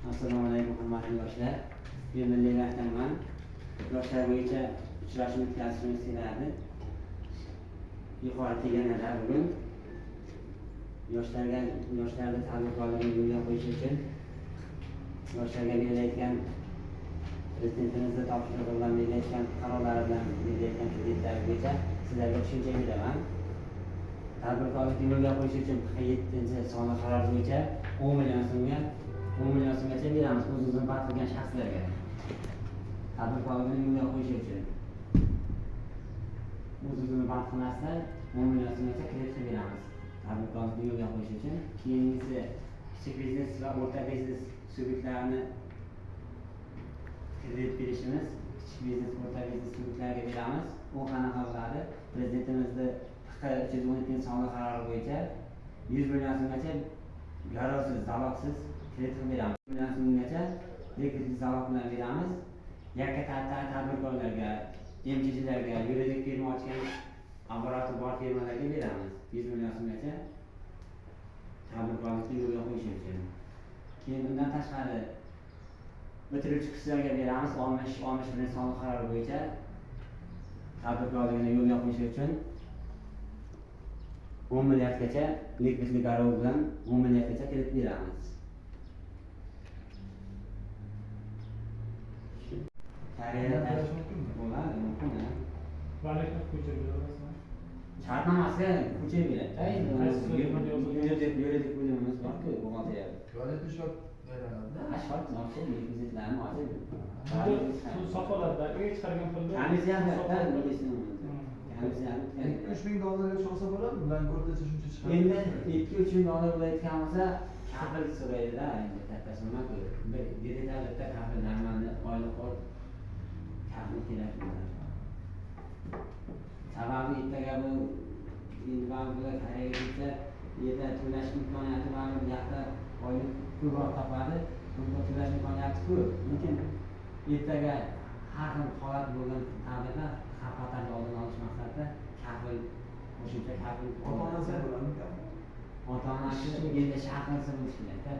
Assalomu alaykum, hurmatli yoshlar. Men Milliy bankdanman. Yoshlar bo'yicha uchrashuv o'tkazishimiz kelardi. Yuqori teganlar bugun yoshlarga, yoshlarni tadbirkorligini yo'lga qo'yish uchun yoshlarga berilayotgan prezidentimizni topshirig'i bilan berilayotgan qarorlari bilan berilayotgan kreditlar bo'yicha sizlarga tushuncha beraman. Tadbirkorlikni yo'lga qo'yish uchun 7-sonli qaror bo'yicha 10 million so'mga, 10 million so'mgacha beramiz o'z o'zini band qilgan shaxslarga. Tadbirkorlikni yo'lga qo'yish uchun o'z o'zini band qilmasdan 10 million so'mgacha kredit qilib beramiz tadbirkorlikni yo'lga qo'yish uchun. Keyingisi, kichik biznes va o'rta biznes subyektlarini kredit berishimiz, kichik biznes, o'rta biznes subyektlariga beramiz. U qanaqa bo'ladi? Prezidentimizni PX 312-sonli qarori bo'yicha 100 million so'mgacha garovsiz, zalogsiz kredit qilib beramiz. Million so'mgacha likvidli zalog bilan beramiz. Yakka tadbirkorlarga, MChJlarga, yuridik firma ochgan, обороти bor firmalarga beramiz 100 million so'mgacha tadbirkorlikni yo'lga qo'yish uchun. Keyin undan tashqari bitiruvchi kurslarga beramiz 61-sonli qaror bo'yicha tadbirkorligini yo'lga qo'yish uchun 10 milliardgacha likvidli garov bilan 10 milliardgacha kredit beramiz. Koreyadan bo'ladi, mumkin, ha. Valyutani ko'chirib beralasizmi? Shartnomasiga ko'chirib beradi-da endi. Qaysi so'zlarda yozilgan? Yuridik bo'limimiz bor-ku, buxgalteriya. Valyuta счёт aylanadi. Ha, счёт ochib, rekvizitlarni ochib. Pul sotib oladida, uyga chiqargan pulni Komissiyani sotib oladi. komissiyani 2-3 ming dollarga olsa bo'ladimi? Bank o'rtacha shuncha chiqadi. Endi 2-3 ming dollar bo'layotgan bo'lsa, kafil so'raydida, endi katta summa-ku. Bir detal bitta kafil, normalni oylik qo'l kafil kerak bo'ladi. Sababi ertaga bu endi baribir bular Koreyaga ketsa, bu yerda to'lash imkoniyati baribir bu yoqda oylik ko'proq topadi, ko'proq to'lash imkoniyati ko'p. Lekin ertaga har xil holat bo'lgan taqdirda xavf xatarni oldini olish maqsadida kafil, qo'shimcha kafil. Ota onasi ham bo'ladimi kafil? Ota onasi endi shart qilsa bo'lishi kerakda.